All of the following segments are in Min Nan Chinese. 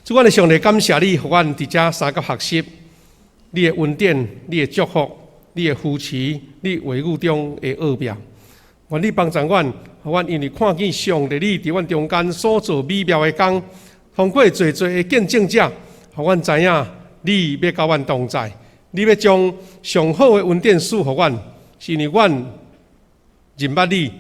主，阮的上帝，感謝你，予阮佇遮相佮學習你的恩典、你的祝福、你的扶持、你話語中的奧妙。願你幫助阮，予阮因為看見上帝你佇阮中間所做美妙的工，通過濟濟的見證者，予阮知影你欲佮阮同在，你欲將上好的恩典賜予阮，是因為阮認捌你，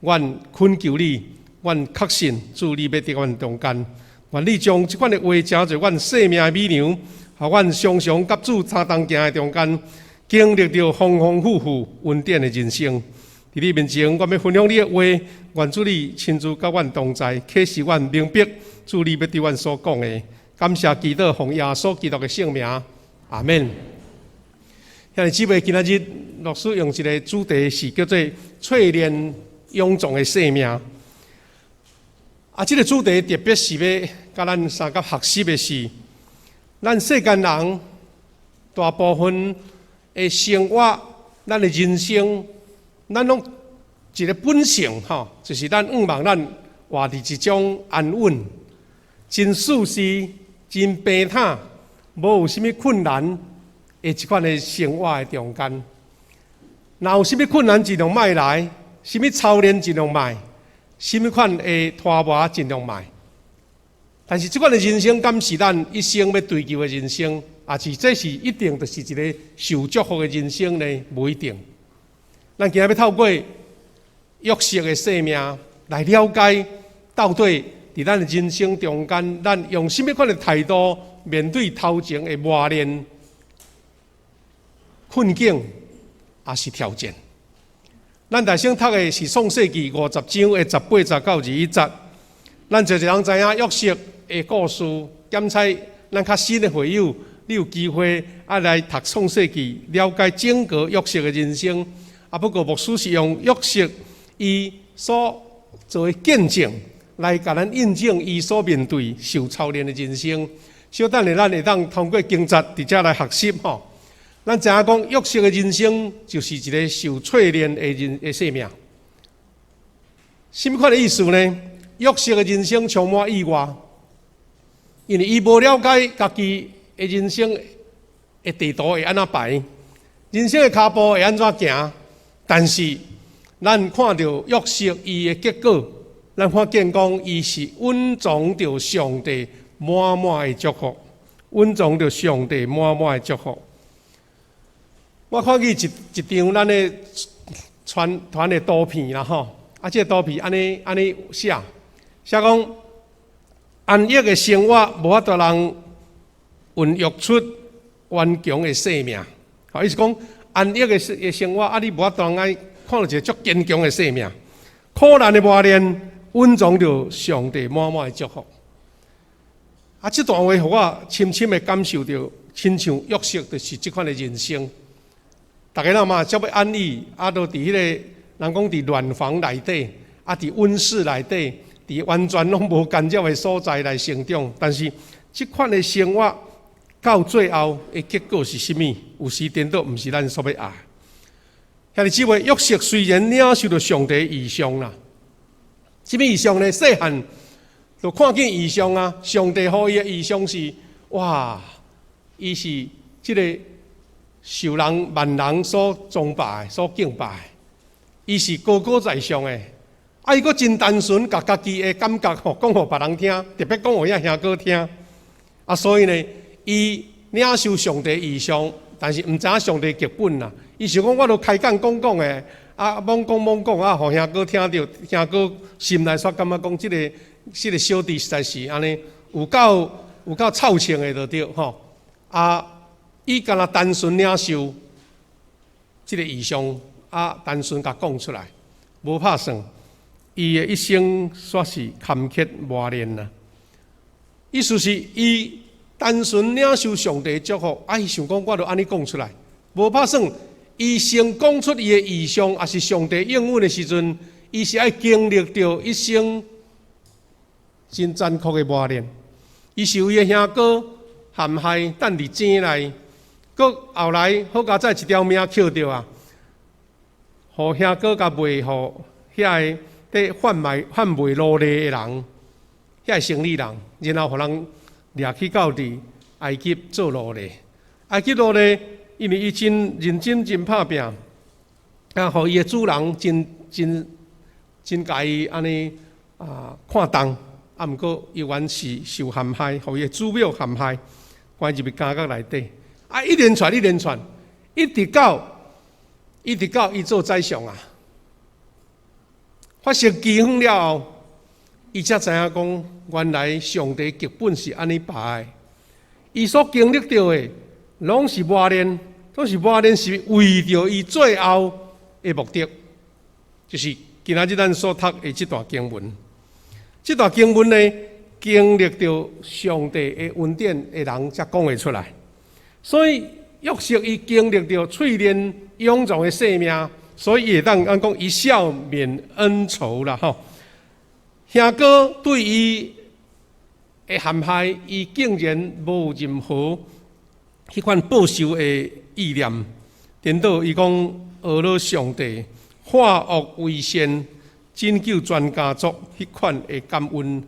阮懇求你，阮確信主你欲佇阮中間。願你將這款的話成做阮生命的米糧，予阮常常佮主相同行的中間，經歷著豐豐富富恩典的人生。佇你面前，我欲分享你的話，願主你親自佮阮同在，啟示阮明白主你欲對阮所講的。感謝祈禱，奉耶穌基督的聖名，阿門。兄弟姊妹，今仔日牧師用一個主題是叫做淬煉勇壯的生命。啊，這個主題特別是欲佮咱相佮學習的是，咱世間人大部分的生活，咱的人生，咱攏一個本性吼，就是咱向望咱活佇一種安穩、真舒適、真平坦，無有啥物困難的這款的生活的中間。若有啥物困難，盡量莫來；啥物操練，盡量莫；啥物款的拖磨，盡量莫。但是這款的人生，敢是咱一生欲追求的人生？抑是這是一定就是一個受祝福的人生呢？無一定。咱今仔欲透過約瑟的生命來了解，到底佇咱的人生中間，咱用啥物款的態度面對頭前的磨練、困境，抑是挑戰。咱大先讀的是創世記50章的18節到21節。咱濟濟人知影約瑟的故事，檢採咱較新的會友，你有機會愛來讀創世記，了解整個約瑟的人生。啊，不過牧師是用約瑟伊所做的見證，來共咱印證伊所面對受操練的人生。小等下，咱會當通過經節佇遮來學習吼。咱知影講約瑟的人生就是一個受淬煉的人的生命。啥物款的意思呢？約瑟的人生充滿意外，因為伊無了解家己的人生的地圖會按怎排，人生的跤步會按怎行。但是，咱看著約瑟伊的結果，咱發現講伊是蘊藏著上帝滿滿的祝福，蘊藏著上帝滿滿的祝福。我看見一一張咱的傳傳的圖片啦吼，啊，這個圖片按呢按呢寫，寫講安逸的生活無法度人孕育出頑強的生命。好，意思講安逸的生活，啊，你無法度愛看著一個足堅強的生命。苦難的磨練，蘊藏著上帝滿滿的祝福。啊，這段話予我深深的感受著，親像約瑟就是這款的人生。逐家人嘛，遮欲安逸，啊，都佇彼個人講佇暖房內底，啊，佇溫室內底，佇完全攏無干擾的所在來成長。但是，這款的生活到最後的結果是啥物？有時顛倒毋是咱所欲愛。兄弟姊妹，約瑟雖然領受著上帝異象啦，啥物異象呢？細漢就看見異象啊！上帝予伊的異象是，哇！伊是這個受人萬人所崇拜、所敬拜，伊是高高在上的。啊，伊閣真單純，共家己的感覺吼講予別人聽，特別講予遐兄哥聽。啊，所以呢，伊領受上帝異象，但是毋知影上帝劇本啦。伊想講，我都開講講講的，啊，罔講罔講啊，予兄哥聽著，兄哥心內煞感覺講，這個小弟實在是按呢，有夠有夠臭性的就對吼。啊，伊干焦單純領受這個異象，啊，單純共講出來，無拍算。伊的一生煞是坎坷磨練啦。意思是，伊單純領受上帝的祝福，啊，伊想講我就按呢講出來，無拍算。伊先講出伊的異象，抑是上帝應允的時陣，伊是愛經歷著一生真殘酷的磨練。伊受伊的兄哥陷害，擲佇井內，閣後來好佳哉一條命抾著啊，予兄哥共賣予遐個佇販賣販賣奴隸的人，遐個生理人，然後予人掠去到佇埃及做奴隸。埃及奴隸，因為伊真認真真拍拚，啊，予伊的主人真真真共伊按呢啊看重，啊，毋過猶原是受陷害，予伊的主母陷害，關入去監獄內底。啊，一連串一連串，一直到伊做宰相啊，發生饑荒了後，伊才知影講，原來上帝劇本是按呢排的。伊所經歷著的，攏是磨練，攏是磨練，是為著伊最後的目的，就是今仔日咱所讀的這段經文。這段經文呢，經歷著上帝的恩典的人才講會出來。所以約瑟伊經歷著淬煉勇壯的生命，所以伊會當按講一笑泯恩仇啦吼。兄哥對伊的陷害，伊竟然無任何彼款報仇的意念。顛倒伊講，呵咾上帝化惡為善，拯救全家族彼款的感恩。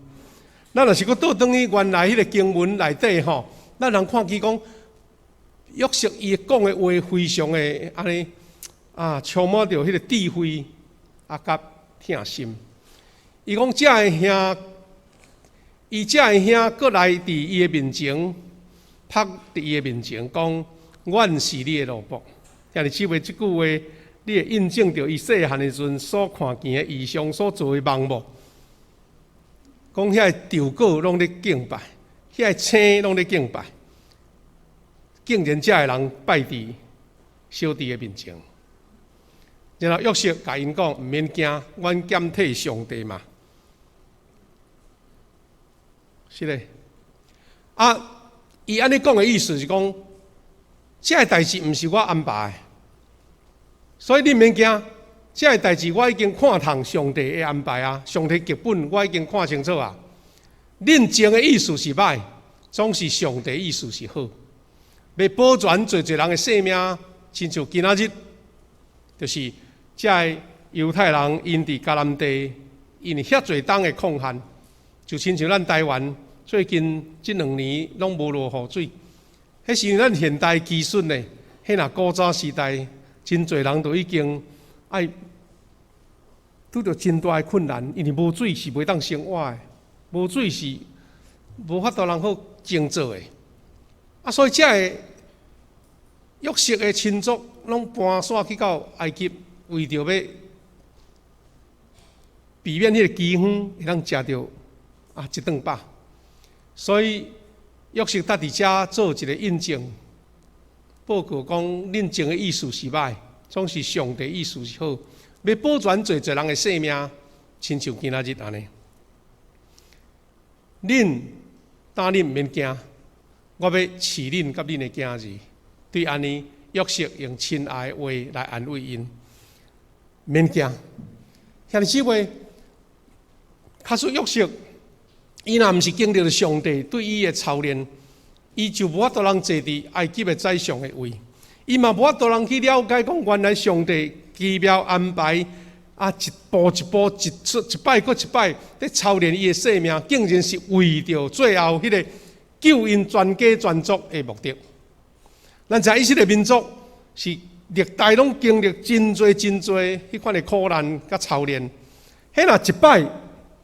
咱若是閣倒轉去原來彼个經文內底吼，咱通看見講約瑟伊講的話非常的按呢啊，充滿著彼个智慧啊，佮疼心。伊講這个兄，伊這个兄閣來佇伊的面前，伏佇伊的面前講：阮是你的奴僕。兄弟姊妹，這句話，你會印證著伊細漢的時陣所看見的異象，所做的夢無？講遐個稻穀攏咧敬拜，遐個星攏咧敬拜，竟然這个人拜佇小弟的面前。然後約瑟共𪜶講：毋免驚，阮兼替上帝嘛。是咧，啊，伊按呢講的意思是講，這个代誌毋是我安排的，所以你毋免驚。這个代誌我已經看透上帝的安排啊，上帝劇本我已經看清楚啊。恁種的意思是歹，總是上帝意思是好，欲保全濟濟人的性命，親像今仔日，就是這个猶太人𪜶佇迦南地，因為遐濟冬的曠旱，就親像咱台灣最近這兩年攏無落雨水，彼是因為咱現代技術呢，彼若古早時代，真濟人都已經愛拄著真大的困難，因為無水是袂當生活的，無水是無法度通好種作的。啊，所以這个約瑟的親族攏搬徙去到埃及，為著欲避免彼个饑荒，會當食著啊一頓飽。所以約瑟佇遮做一个印證，報告講恁種的意思是歹，總是上帝意思是好，欲保全濟濟人的性命，親像今仔日按呢。恁膽恁毋免驚，我欲飼恁佮恁的囝兒。對按呢，約瑟用親愛的話來安慰𪜶，免驚。兄弟姊妹，假使約瑟伊若毋是經歷著上帝對伊的操練，伊就無法度通坐佇埃及的宰相的位，伊嘛無法度通去了解講原來上帝奇妙安排啊，一步一步，一一擺閣一擺，佇操練伊的生命，竟然是為著最後彼个救𪜶全家全族的目的。咱知以色列民族是歷代攏經歷真濟真濟彼款的苦難佮操練，彼若一擺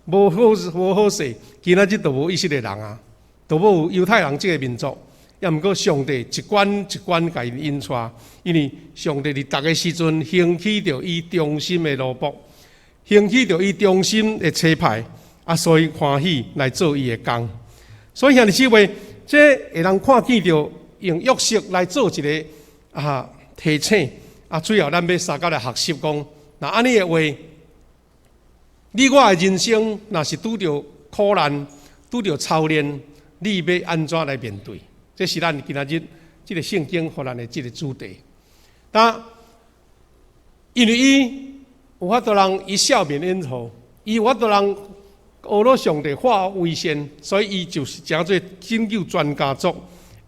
無好無好勢，今仔日就無以色列人啊，就無猶太人這个民族。也毋過上帝一關一關共𪜶引帶，因為上帝佇逐个時陣興起著伊忠心的奴僕，興起著伊忠心的差派，啊，所以歡喜來做伊的工。所以兄弟姊妹，這會通看見著用約瑟來做一个啊提醒，啊，最後咱欲相共來學習講，若按呢的話，你我的人生若是拄著苦難、拄著操練，你欲按怎來面對？這是咱今仔日這个聖經予咱的這个主題。但因為伊有法度通一笑泯恩仇，伊有法度通呵咾上帝化惡為善，所以伊就是成做拯救全家族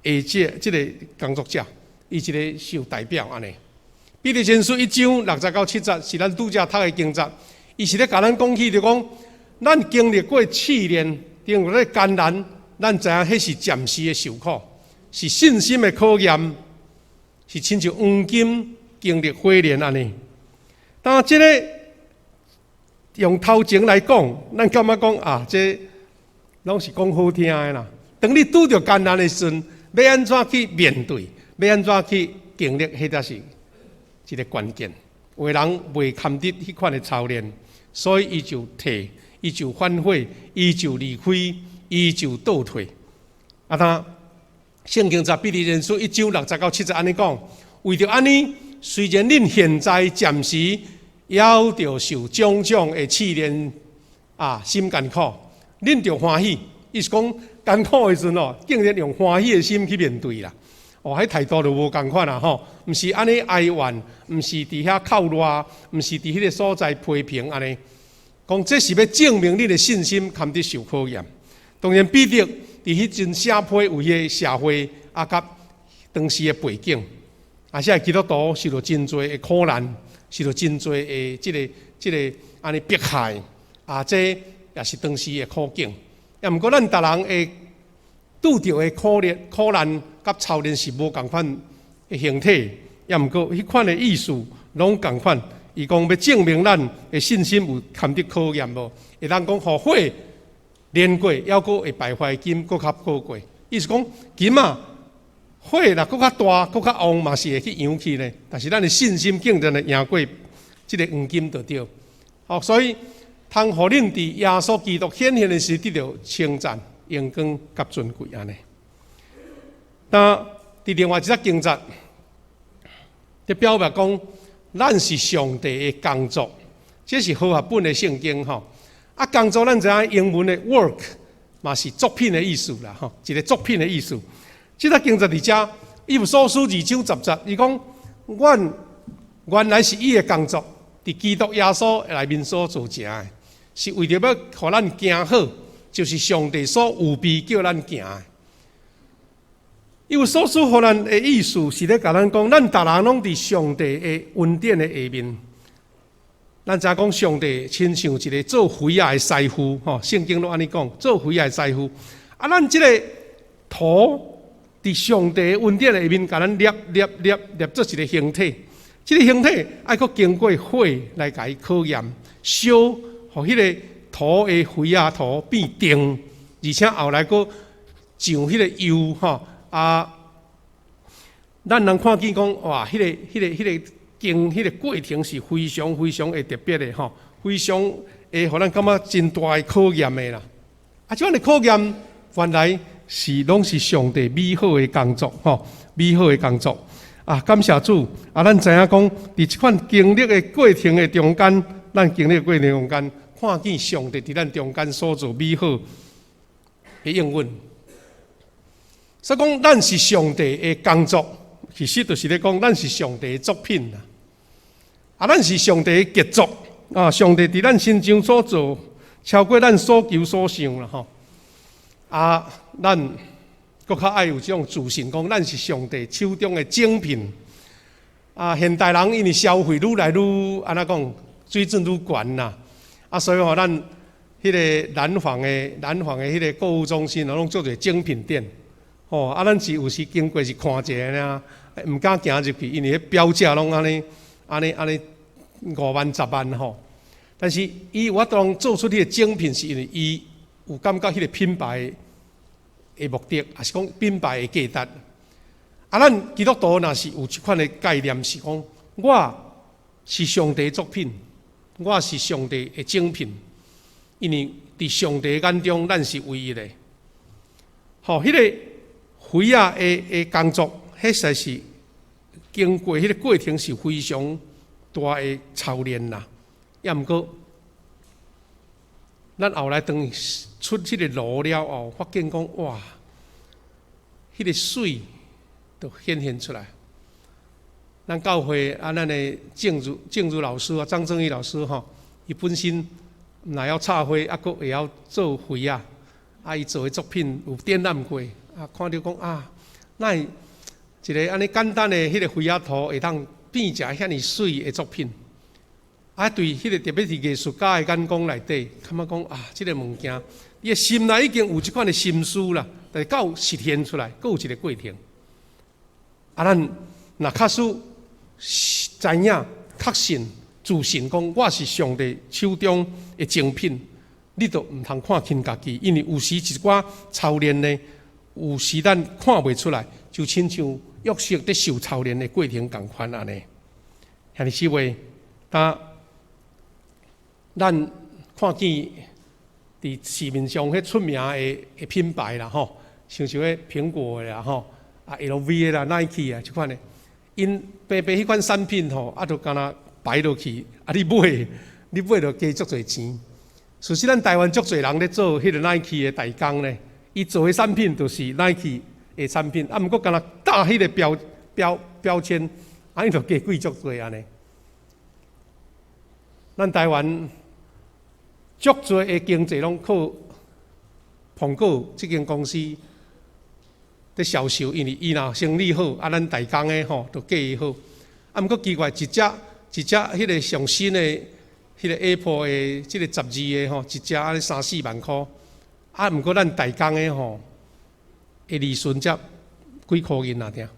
的這个工作者，伊一个受代表按呢。彼得前書一章六節到七節是咱拄才讀的經節，伊是咧共咱講起，就講咱經歷過試煉，經歷過艱難，咱知影彼是暫時的受苦，是信心的考驗，是親像黃金經歷火煉按呢。當這個用頭前來講，咱感覺講啊，這攏是講好聽的啦。當你拄著艱難的時陣，欲按怎去面對，欲按怎去經歷，彼才是一個關鍵。有的人袂堪得彼款的操練，所以伊就退，伊就反悔，伊就離開，伊就倒退。啊，他聖經在彼得前書一章六節到七節按呢講，為著按呢，雖然恁現在暫時猶著受種種的試煉啊，心艱苦，恁著歡喜。意思講艱苦的時陣哦，竟然用歡喜的心去面對啦。哦，彼態度就無仝款啦吼，毋是按呢哀怨，毋是佇遐哭賴，毋是佇彼個所在批評按呢。講這是欲證明你的信心堪得受考驗。當然，彼得佇彼陣寫批予彼個社會啊，佮當時的背景，啊，這基督徒受到真濟的苦難，受到真濟的這個按呢迫害，啊，這也是當時的苦境。也毋過，咱逐人會拄著的苦難、苦難佮操練是無仝款的形體，也毋過彼款的意思攏仝款。伊講欲證明咱的信心有堪得考驗無？會當講，予火煉過，猶閣會敗壞金，閣較寶貴。意思講金啊，火若閣較大、閣較旺，嘛是會去揚去呢。但是咱的信心竟然會贏過這个黃金就對。好，所以通予恁佇耶穌基督顯現的時得著稱讚、榮光佮尊貴按呢。但佇另外一節經節，就表白講，咱是上帝的工作，這是和合本的聖經吼。啊，工作咱知影英文的 work 嘛是作品的意思啦，吼，一個作品的意思。這節經節佇遮，以弗所書二章十節，伊講，阮原來是伊的工作，佇基督耶穌內面所造成的，是為著欲予咱行好，就是上帝所預備叫咱行的。以弗所書予咱的意思是咧共咱講，咱逐人攏佇上帝的恩典的下面。咱知影講上帝親像一個做園仔的師傅，吼，聖經攏按呢講，做園仔的師傅。啊，咱這个土佇上帝恩典的下面，共咱捏捏捏捏做一个形體。這个形體愛閣經過火來共伊考驗，燒，予彼个土的園仔土變定，而且後來閣上彼个油，吼。啊，咱人看見講，哇，彼个經，彼个過程是非常非常的特別的吼，非常會予咱感覺真大的考驗的啦。啊，這款的考驗原來是攏是上帝美好的工作，吼，美好的工作。啊，感謝主！啊，咱知影講，佇這款經歷的過程的中間，咱經歷的過程中間，看見上帝佇咱中間所做美好的應允。所以講，咱是上帝的工作，其實就是咧講，咱是上帝的作品啦。啊，咱是上帝的傑作啊！上帝佇咱身上所做，超過咱所求所想啦吼。啊，咱閣較愛有這種自信，講咱是上帝手中的精品。啊，現代人因為消費愈來愈按怎講，水準愈懸啦。啊，所以吼，咱彼个南方的彼个購物中心，攏做一个精品店。吼，啊，咱是有時經過是看一下爾，毋敢行入去，因為彼標價攏按呢、按呢、按呢5萬、10萬吼。但是伊有法度做出彼个精品，是因為伊有感覺彼个品牌的目的，抑是講品牌的價值。啊，咱基督徒若是有這款的概念，是講我是上帝作品，我是上帝的精品，因為佇上帝眼中，咱是唯一的。吼，彼个園仔的工作，彼實在是經過彼个過程是非常大的操練啦。也毋過，咱後來當出彼个爐了後，發現講哇，彼个媠都顯現出來。咱教會啊，咱的正如老師啊，張正義老師吼，伊本身毋但曉插花，啊，閣會曉做園仔，啊，伊做的作品有展覽過，啊，看著講啊，哪會一个按呢簡單的彼个園仔圖會當變成遐爾媠的作品？啊，對彼个特別是藝術家的眼光內底，感覺講啊，這个物件伊的心內已經有這款的心思啦，但是到實現出來，閣有一個過程。啊，咱若確實知影、確信、自信，講我是上帝手中的精品，你就毋通看輕家己，因為有時一寡操練呢，有時咱看袂出來，就親像約瑟佇受操練的過程仝款按呢。兄弟姊妹，當咱看見佇市面上彼出名的品牌啦吼，像像彼蘋果的啦吼，啊 LV 的啦、Nike 啊，這款的，𪜶平平彼款產品吼，啊，就敢若擺落去，啊，你買就加足濟錢。事實咱台灣足濟人咧做彼個 Nike 的代工咧，伊做的產品就是 Nike 的產品，啊，毋過敢若打彼個標籤，啊，伊就加貴足濟按呢。咱台灣足濟的經濟攏靠蘋果這間公司佇銷售，因為伊若生意好，啊，咱代工的吼就計伊好。啊，毋過奇怪，一隻一隻彼個上新的彼個 Apple 的這個12的吼，一隻按呢三四萬箍，啊，毋過咱代工的吼，的利潤才幾箍銀爾。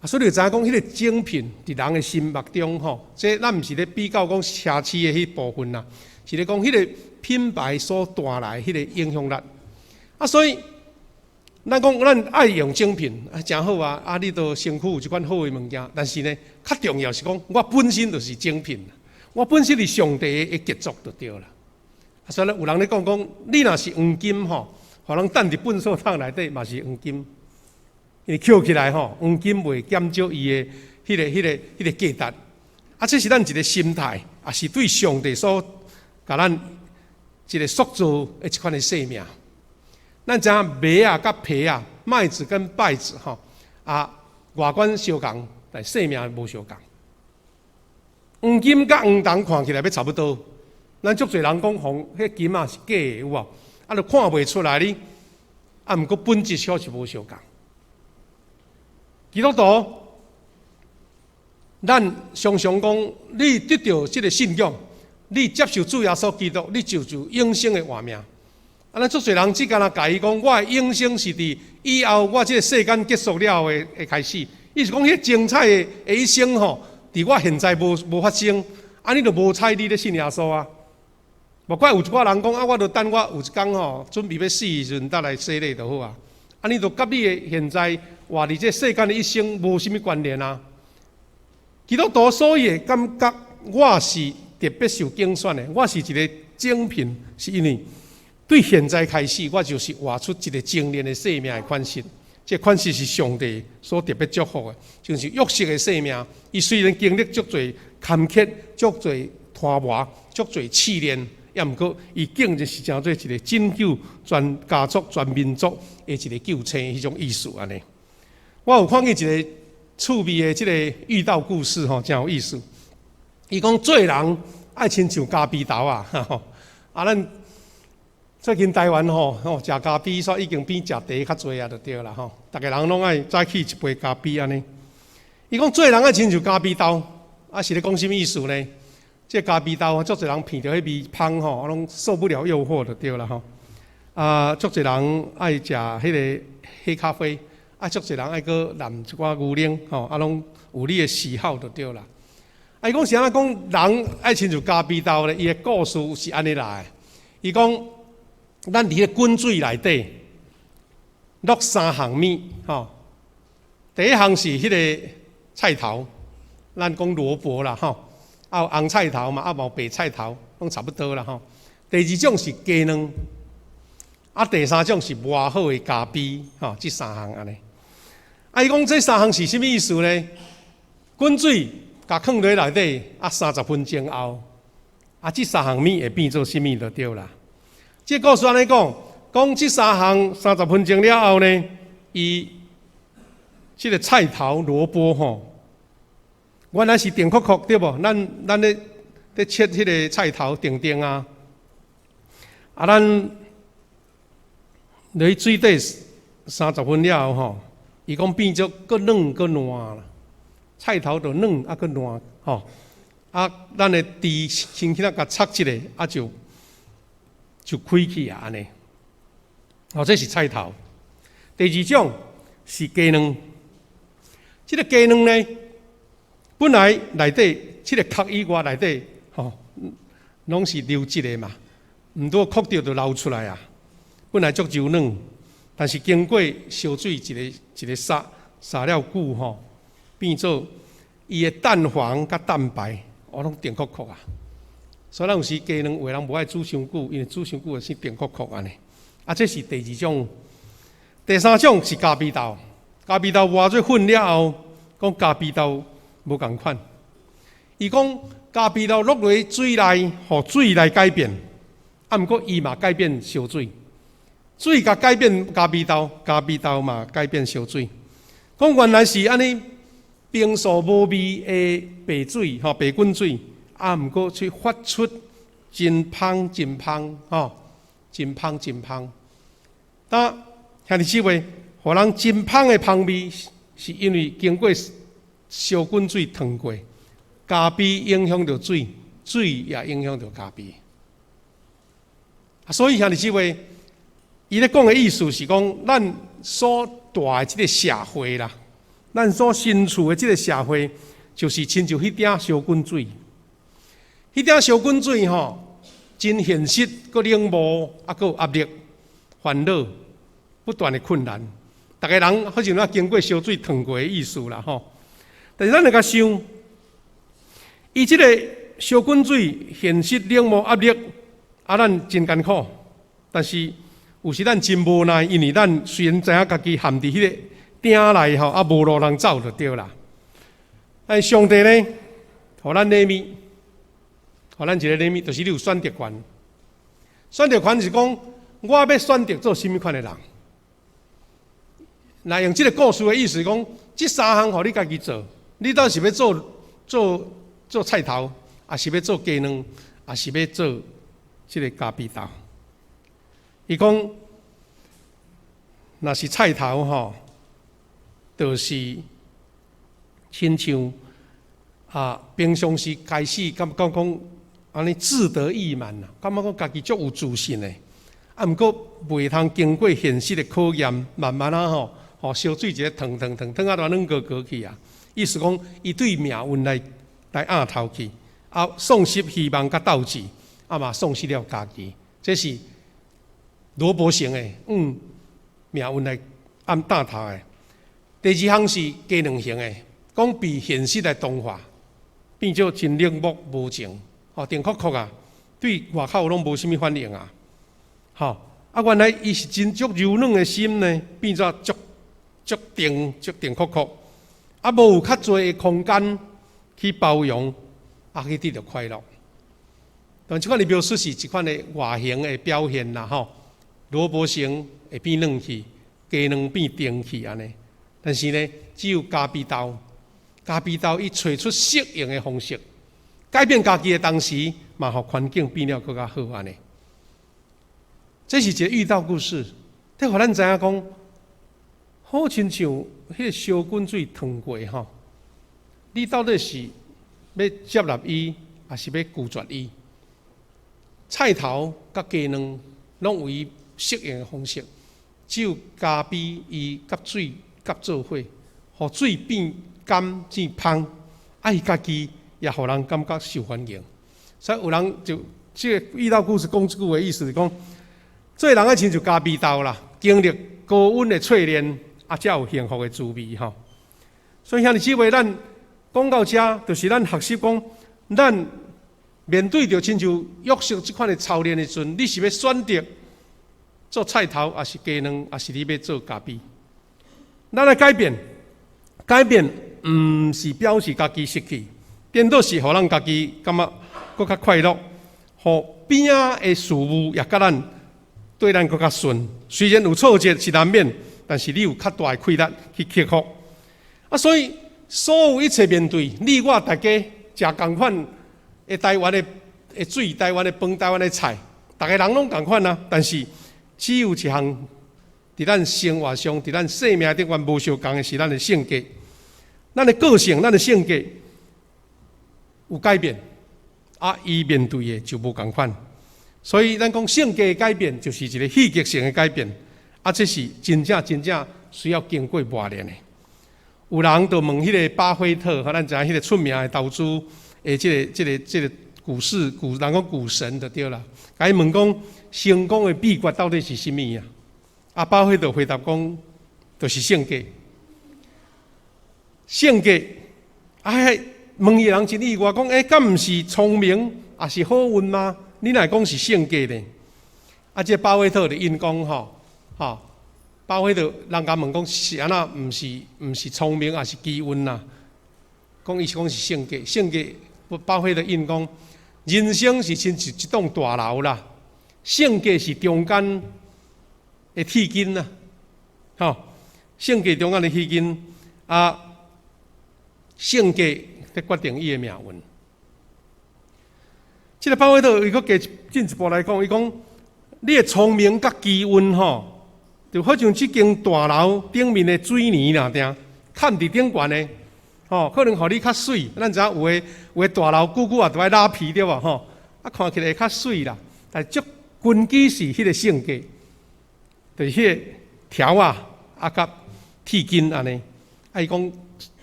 啊，所以你就知影講，彼個精品佇人的心目中吼，這咱毋是咧比較講奢侈的彼部分啦，是咧講彼個品牌所帶來彼個影響力。啊，所以咱講咱愛用精品啊，誠好啊！啊，你都身軀有這款好的物件，但是呢，較重要是講，我本身就是精品，我本身是上帝的傑作就對啦。啊，所以咧，有人咧講講，你若是黃金吼，予人擲佇糞掃桶內底嘛是黃金，因為抾起來吼，黃金袂減少伊的彼個價值。啊，這是咱一個心態，也是對上帝所共咱一個塑造的這款的生命。咱知影麥仔佮秕仔，麥子跟稗子吼，啊，外觀相仝，但生命無相仝。黃金佮黃銅看起來欲差不多，咱足濟人講黃彼金仔是假的，有無？啊，就看袂出來哩。啊，毋過本質卻是無相仝。基督徒，咱常常講，你得著這個信仰，你接受主耶穌基督，你就有永生的活命。啊，咱足濟人只敢若共伊講，我的永生是佇以後我這個世間結束了後的開始。伊是講，彼個精彩的一生吼，佇我現在無發生，按呢就無彩你咧信耶穌啊。無怪有一寡人講啊，我就等我有一工吼，準備欲死的時陣，才來洗禮就好啊。按呢就佮你的現在活佇這世間的一生無啥物關聯啊。基督徒所以會感覺我是特別受揀選的，我是一個精品，是因為對現在開始，我就是活出一個精煉的生命的款式。這款式是上帝所特別祝福的，就是約瑟的生命。伊雖然經歷足濟坎坷、足濟拖磨、足濟試煉，也毋過伊竟然是成做一個拯救全家族、全民族的一個救星，彼種意思按呢。我有看見一個趣味的這個寓道故事吼，誠有意思。伊講做人愛親像咖啡豆啊，啊，咱最近台灣吼，食咖啡煞已經比食茶較濟啊，就對啦吼。逐个人攏愛早起一杯咖啡按呢。伊講做人愛親像咖啡豆，啊是咧講啥物意思呢？這咖啡豆，足濟人聞著彼味芳吼，攏受不了誘惑就對啦吼。啊，足濟人愛食彼個黑咖啡，啊，足濟人愛閣淋一寡牛奶吼，啊，攏有你的喜好就對啦。啊，伊講是按怎講人愛親像咖啡豆咧？伊的故事是按呢來的。伊講，咱佇彼個滾水內底落三項物，吼。第一項是彼個菜頭，咱講蘿蔔啦，吼，啊有紅菜頭嘛，啊無白菜頭，攏差不多啦，吼。第二種是雞卵，啊第三種是磨好的咖啡，吼，這三項按呢。啊，伊講這三項是啥物意思呢？滾水共囥佇內底，啊30分鐘後，啊這三項物會變做啥物就對啦。這故事按呢講，講這三項三十分鐘了後呢，伊這個菜頭蘿蔔吼，原來是甜硞硞對無？咱咧切彼個菜頭甜甜啊，啊咱落去水底三十分了後吼，伊講變做閣軟閣爛啦，菜頭就軟啊閣爛吼，啊咱的豬輕輕仔共插一下，啊就。就開去啊，按呢。哦，這是菜頭。第二種是雞卵，這個雞卵呢，本來內底這個殼以外內底，吼，攏是流質的嘛，毋拄焐著就流出來啊。本來足柔軟，但是經過燒水一个一个殺殺了久吼，變做伊的蛋黃佮蛋白，哦，攏定硞硞啊。所以咱有時雞卵有的人無愛煮傷久，因為煮傷久就變定硞硞按呢。啊，這是第二種。第三種是咖啡豆，咖啡豆磨做粉了後，講咖啡豆無仝款。伊講咖啡豆落佇水內，予水來改變，啊，毋過伊嘛改變燒水，水共改變咖啡豆，咖啡豆嘛改變燒水。講原來是按呢平素無味的白水，吼，白滾水，啊，毋過卻發出真芳真芳，吼，真芳真芳。但兄弟姊妹，予人真芳的芳味，是因為經過燒滾水燙過，咖啡影響著水，水也影響著咖啡。所以兄弟姊妹，伊咧講的意思是講，咱所蹛的這个社會啦，咱所身處的這个社會，就是親像彼鼎燒滾水。彼鼎燒滾水吼，真現實，閣冷漠，啊，閣有壓力、煩惱、不斷的困難。逐个人好像若經過燒水燙過的意思啦吼。但是咱來共想，伊這个燒滾水現實冷漠壓力，啊，咱真艱苦。但是有時咱真無奈，因為咱雖然知影家己陷佇彼个鼎內吼，啊，無路通走就對啦。但上帝呢，予咱禮物，予咱一个禮物，就是你有選擇權。選擇權是講，我欲選擇做啥物款的人。若用這个故事的意思講，這三項予你家己做，你到底是欲做做做菜頭，抑是欲做雞卵，抑是欲做這个咖啡豆？伊講，若是菜頭吼，就是親像啊，平常時開始感覺講按呢志得意滿啦，感覺講家己足有自信的，啊，毋過袂通經過現實的考驗，慢慢仔吼，予燒水一个燙燙燙燙啊，都軟糊糊去啊。意思講，伊對命運來來壓頭去，啊，喪失希望佮鬥志，啊嘛喪失了家己，這是蘿蔔型的，命運來按擔頭的。第二項是雞卵型的，講被現實來同化，變做真冷漠無情，吼，定硞硞啊，對外口攏無啥物反應啊，吼，啊，原來伊是真足柔軟的心呢，變做足足定足定硞硞，啊，無有較濟的空間去包容，啊，去得著快樂。但這款的描述是一款的外形的表現啦，吼，蘿蔔型會變軟去，雞卵變定去按呢。但是呢，只有咖啡豆，咖啡豆伊揣出適應的方式，改變家己的同時，嘛予環境變了閣較好按呢。這是一个寓道故事，這予咱知影講，好親像彼个燒滾水燙過吼，你到底是欲接納伊，抑是欲拒絕伊？菜頭佮雞卵攏有伊適應的方式，只有咖啡伊佮水合做伙，予水變甘變芳，啊，伊家己也予人感覺受歡迎。所以有人就這个寓道故事講這句話意思是講，做人愛親像咖啡豆啦，經歷高溫的淬煉，啊，才有幸福的滋味吼。所以兄弟姊妹，咱講到遮，就是咱學習講，咱面對著親像約瑟這款的操練的時陣，你是欲選擇做菜頭，抑是雞卵，抑是你欲做咖啡？咱來改變，改變毋是表示家己失去，顛倒是予咱家己感覺閣較快樂，予邊仔的事物也佮咱對咱閣較順。雖然有挫折是難免，但是你有較大的氣力去克服。啊，所以所有一切面對你我大家食仝款的台灣的水、台灣的飯、台灣的菜，逐个人攏仝款啊。但是只有一項佇咱生活上、佇咱生命頂懸無相仝的是咱的性格、咱的個性、咱的性格有改變，啊，伊面對的就無仝款。所以咱講性格的改變，就是一個戲劇性的改變，啊，這是真正真正需要經過磨練的。有人就問彼個巴菲特，予咱知影彼個出名的投資的這個股市股，人講股神就對啦。共伊問講成功的秘訣到底是啥物啊？啊，巴菲特回答講，就是性格。性格，哎，問伊人真意外，講，欸，敢毋是聰明，抑是好運嗎？你若會講是性格呢？啊，這巴菲特就應講吼，吼，巴菲特人共問講是按怎？毋是聰明，抑是機運啦？講伊是講是性格，性格。巴菲特應講，人生是親像一棟大樓啦，性格是中間的鐵筋啦，吼，性格中間的鐵筋啊，性格咧決定伊的命運。這個巴菲特伊閣加進一步來講，伊講你的聰明佮機運吼，就好像這間大樓頂面的水泥爾定，崁佇頂懸的，吼，可能予你較媠。咱知影有的大樓久久也著愛拉皮對無吼？啊，看起來會較媠啦，但足根基是彼個性格，就是彼個條仔啊，佮鐵筋按呢。啊，伊講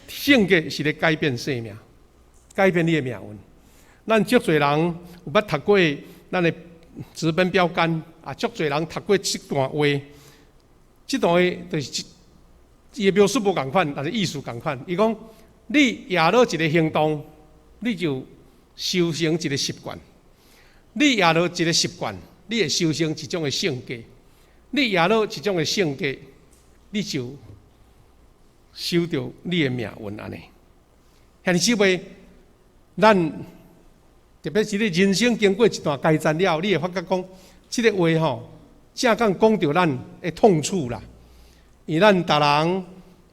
性格是咧改變生命，改變你的命運。咱足濟人有捌讀過咱的直奔標杆，啊，足濟人讀過這段話，這段話就是伊的描述無仝款，但是意思仝款。伊講，你掖落一個行動，你就修成一個習慣；你掖落一個習慣，你會修成一種的性格；你掖落一種的性格，你就修著你的命運按呢。兄弟姊妹，咱特別是你人生經過一段階層了，你會發覺講，這個話吼，正剛講著咱的痛處啦。因為咱逐人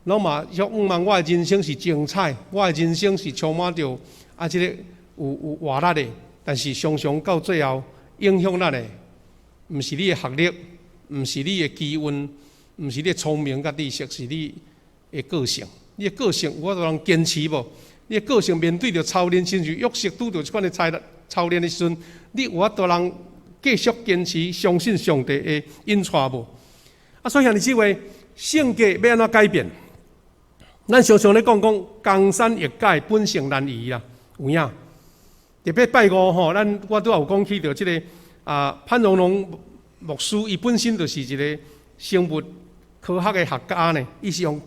攏嘛向望我的人生是精彩，我的人生是充滿著啊，這個有活力的。但是常常到最後，影響咱的，毋是你的學歷，毋是你的機運，毋是你的聰明佮知識，是你的個性。你的個性有法度通堅持無？你的個性面對著操練，親像約瑟拄著這款的操練的時陣，你有法度通繼續堅持相信上帝的引帶無？啊，所以兄弟姊妹，性格欲按怎改變？咱常常咧講講江山易改，本性難移啊，有影？特別拜五吼，咱我拄仔有講起著這個啊潘榮龍牧師，伊本身就是一個生物科學的學家呢，伊是用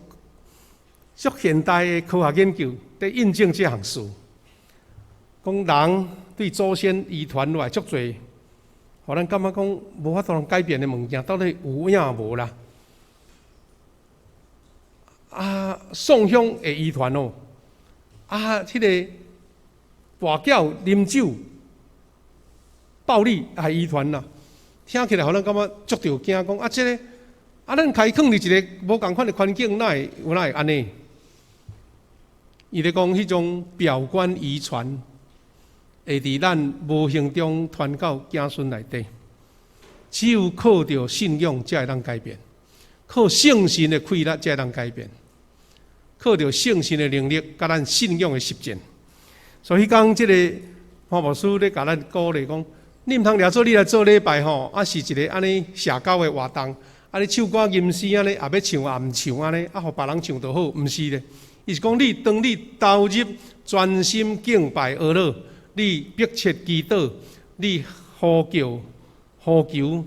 足現代的科學研究佇印證這項事，講人對祖先遺傳落來足濟，予咱感覺講無法度通改變的物件，到底有影無啦？啊，送香會遺傳哦，啊，彼個跋筊、啉酒、暴力也遺傳啦。聽起來予咱感覺足著驚，講啊，這個啊，咱共伊囥佇一個無仝款的環境，哪會有哪會按呢？伊咧講彼種表觀遺傳會佇咱無形中傳到子孫內底，只有靠著信仰才會當改變，靠聖神的氣力才會當改變，靠著聖神的能力佮咱信仰的實踐。所以講這個潘牧師咧共咱鼓勵講，你毋通掠做你來做禮拜吼，啊是一個按呢社交的活動，啊你唱歌吟詩按呢，也欲唱也毋唱按呢，啊予別人唱就好，毋是咧。伊是講你當你投入專心敬拜阿樂，你迫切祈禱，你呼叫呼求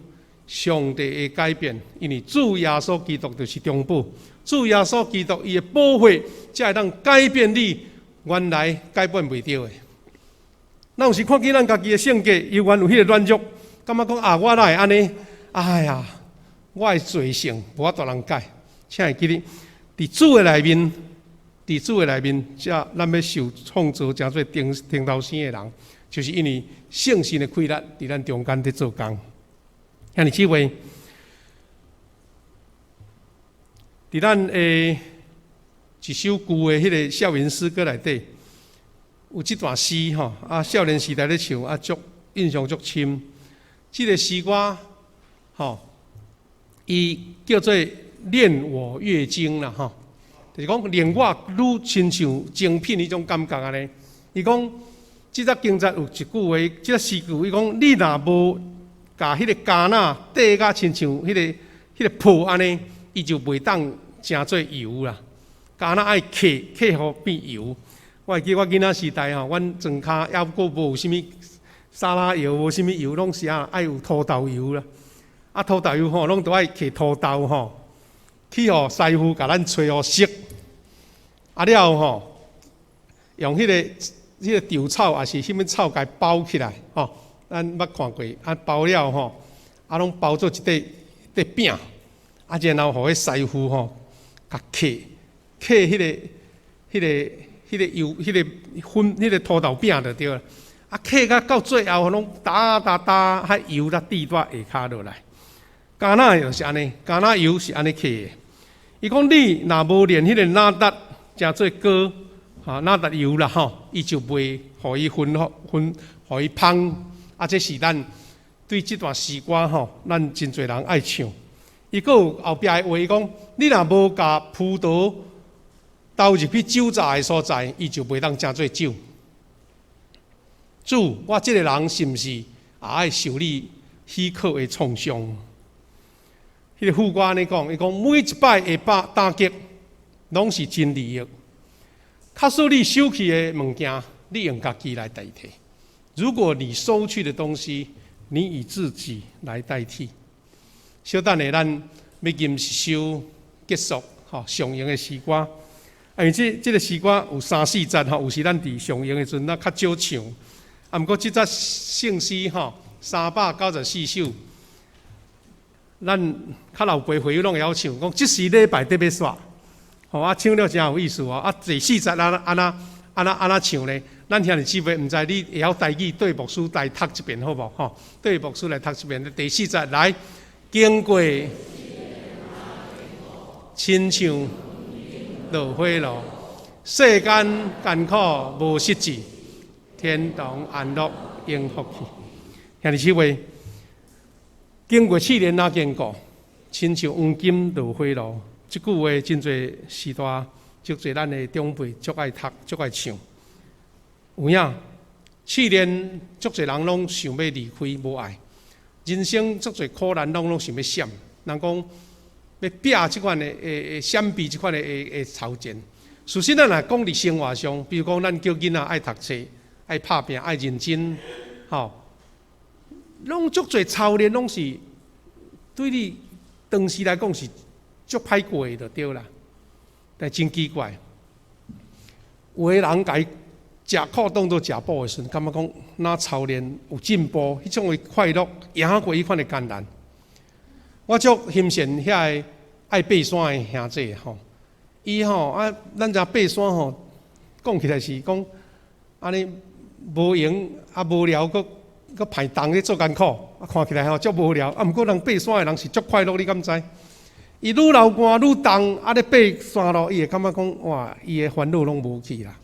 上帝的改變，因為主耶穌基督就是中保，主耶穌基督伊的寶血才會當改變你原來改變袂著的。咱有時看見咱家己的性格，猶原有彼個軟弱，感覺講啊，我哪會按呢？哎呀，我的罪性無法度通改。請會記得，佇主的內面，佇主的內面，才咱欲受創造成做頂頂頭生的人，就是因為聖神的氣力佇咱中間佇做工。兄弟姊妹，佇咱的一首舊的彼個校園詩歌內底，有這段詩吼，啊，少年時代咧唱，啊，足印象足深。這個詩歌，吼，伊叫做煉我越精啦，吼，就是講令我愈親像精品彼種感覺按呢。伊講，這節經節有一句話，這節詩句，伊講你若無共彼個橄欖綴甲親像彼個泡按呢，伊就袂當成做油啦。橄欖愛磕磕予變油。我會記我囡仔時代吼，阮莊跤猶閣無啥物沙拉油，無啥物油，攏是啊愛有土豆油啦。啊，土豆油吼，攏著愛磕土豆吼，去予師傅共咱炊予熟。啊了吼，用彼個稻草抑是啥物草共伊包起來吼，咱捌看過。啊包了吼，啊攏包做一塊塊餅。啊然後予彼師傅吼，共磕磕彼個油、彼個粉、彼個土豆餅就對啦。啊，磕甲到最後，攏焦焦焦，彼油才滴佇下跤落來。橄欖就是按呢，橄欖油是按呢磕的。伊講你若無煉彼個哪噠，成做膏，哈，哪噠油啦吼，伊就袂予伊薰薰，予伊芳。啊，這是咱對這段詩歌吼，咱真濟人愛唱。伊閣有後壁的話，伊講你若無共葡萄投入去酒醡的所在，伊就袂當成做酒。主，我這個人是毋是也愛受你許可的創傷？彼個副歌按呢講，伊講每一擺的打擊，攏是真利益。假使你收去的物件，你用家己來代替。如果你收去的東西，你以自己來代替。小等下，咱欲吟一首結束吼上用的詩歌。啊，因為這個詩歌有三四節吼，有時咱佇上用的時陣，咱較少唱。啊，毋過這節聖詩吼，394首，咱較老輩會友攏會曉唱，講這是禮拜得欲煞，吼啊，唱了誠有意思哦。啊，第四節按按怎按怎按怎唱咧？咱兄弟姊妹毋知你會曉台語對牧師來讀一遍好無？吼，對牧師來讀一遍。第四節來，經過親像落火爐，世間艱苦無實際，天堂安樂永福去。兄弟姊妹，經過試煉哪堅固，親像黃金落火爐。這句話真濟時代，足濟咱的長輩足愛讀，足愛唱。有影，試煉足濟人攏想欲離開，無愛。人生足濟苦難，攏想欲閃。人講欲避這款的、會閃避這款的操練。事實咱若講佇生活上，比如講咱叫囡仔愛讀冊、愛拍拚、愛認真，吼，攏足濟操練，攏是對你當時來講是足歹過的，就對啦。但真奇怪，有的人共伊食苦當做食補的時陣，感覺講若操練有進步，彼種的快樂贏過彼款的艱難。我足欣羨遐个愛爬山的兄弟吼，伊吼啊，咱知爬山吼，講起來是講按呢無閒啊無聊，閣閣排動咧做艱苦，啊看起來吼足無聊，啊毋過人爬山的人是足快樂，你敢知？伊愈流汗愈重，啊咧爬山路，伊會感覺講哇，伊的煩惱攏無去啦。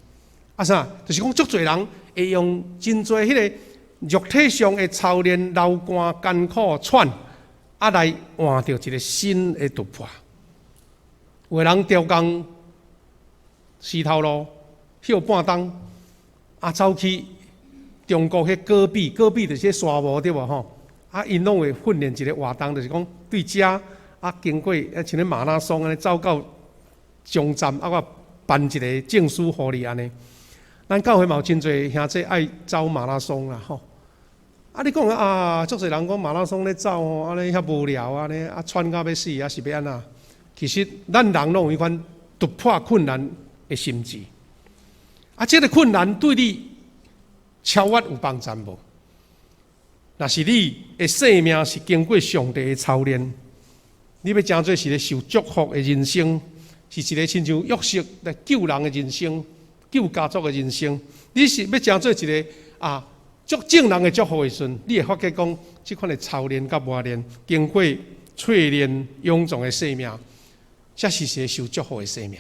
啊啥？就是講足濟人會用真濟彼個肉體上的操練、流汗、艱苦、喘，啊來換著一個新的突破。有的人雕工絲頭路，歇半冬，啊走去中國彼戈壁，戈壁就是沙漠對無吼？啊，𪜶攏會訓練一個活動，就是講對遮啊經過啊像咧馬拉松按呢走到終站，啊我頒一個證書予你按呢。咱教會嘛有真濟兄弟愛走馬拉松啦吼。啊，你講啊，足濟人講馬拉松咧走吼，按呢遐無聊按呢，啊喘到欲死，啊是欲按怎？其實咱人攏有彼款突破困難的心志。啊，這個困難對你超越有幫助無？若是你的生命是經過上帝的操練，你欲成做是一個受祝福的人生，是一個親像約瑟來救人的人生，救家族的人生。你是欲成做一個啊，足眾人的祝福的時陣，你會發覺講，這款的操練佮磨練，經過淬煉勇壯的生命，才是一個受祝福的生命。